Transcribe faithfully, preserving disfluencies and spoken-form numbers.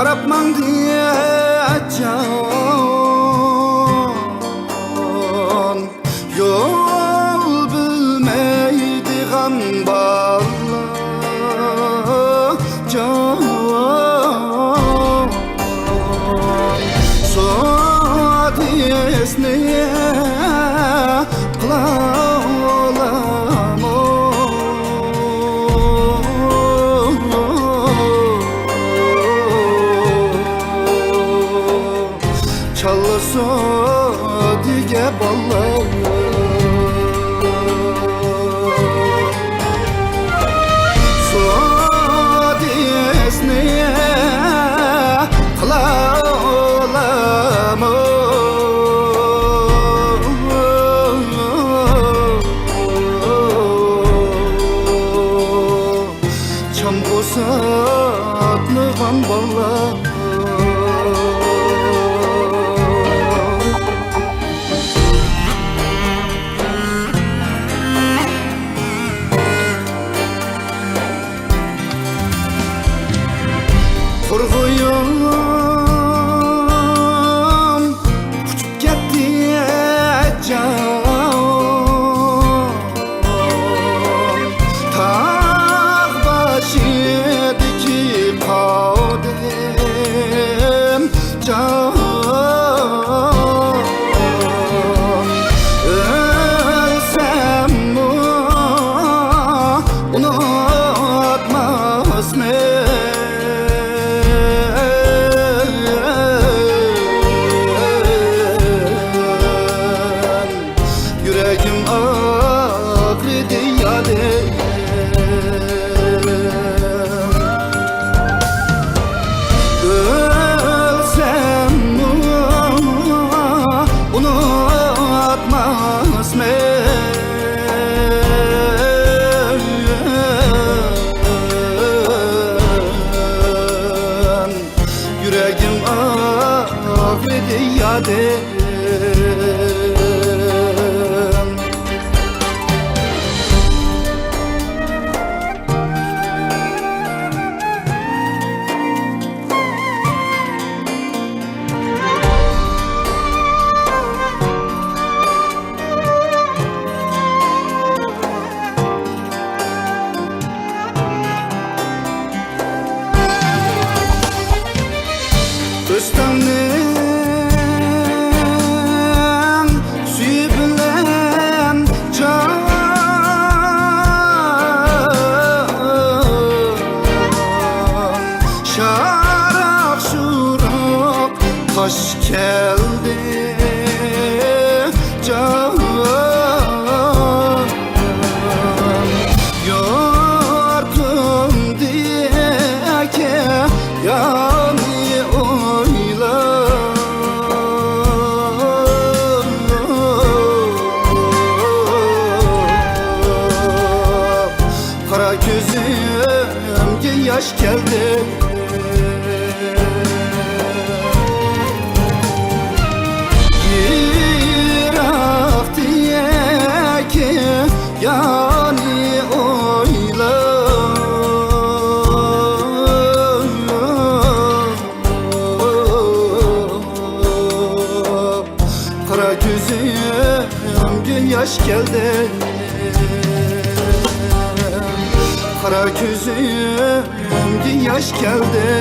ماڭدى جان، يول بىلمەيدىغان بالىلار جان. سودا ئىسنى قىلالامۇ؟ چالسا دېگە بالام، سودا ئىسنى قىلالامۇ؟ چامغۇر ساتمىغان بالا. قۇرغۇيۇم ئۇچۇپ كەتتى جان، تاغ باشىدىكى قادىم جان. ئۆلسەممۇ ئۇنتۇماسمەن. يۈرىكىم ئاغرىدى يارىم. ئۆلسەممۇ ئۇنتۇماسمەن. يۈرىكىم ئاغرىدى يارىم. ئۆستەڭنىڭ سۈيى بىلەن جان، شاراق-شۇراق تاش كەلدى جان. يۇرتۇمدىكى يارنى ئويلاپ، قارا كۆزۈمگە ياش كەلدى. يىراقتىكى يارنى ئويلاپ، قارا كۆزۈمگە ياش كەلدى. قارا كۆزۈمگە ياش كەلدى.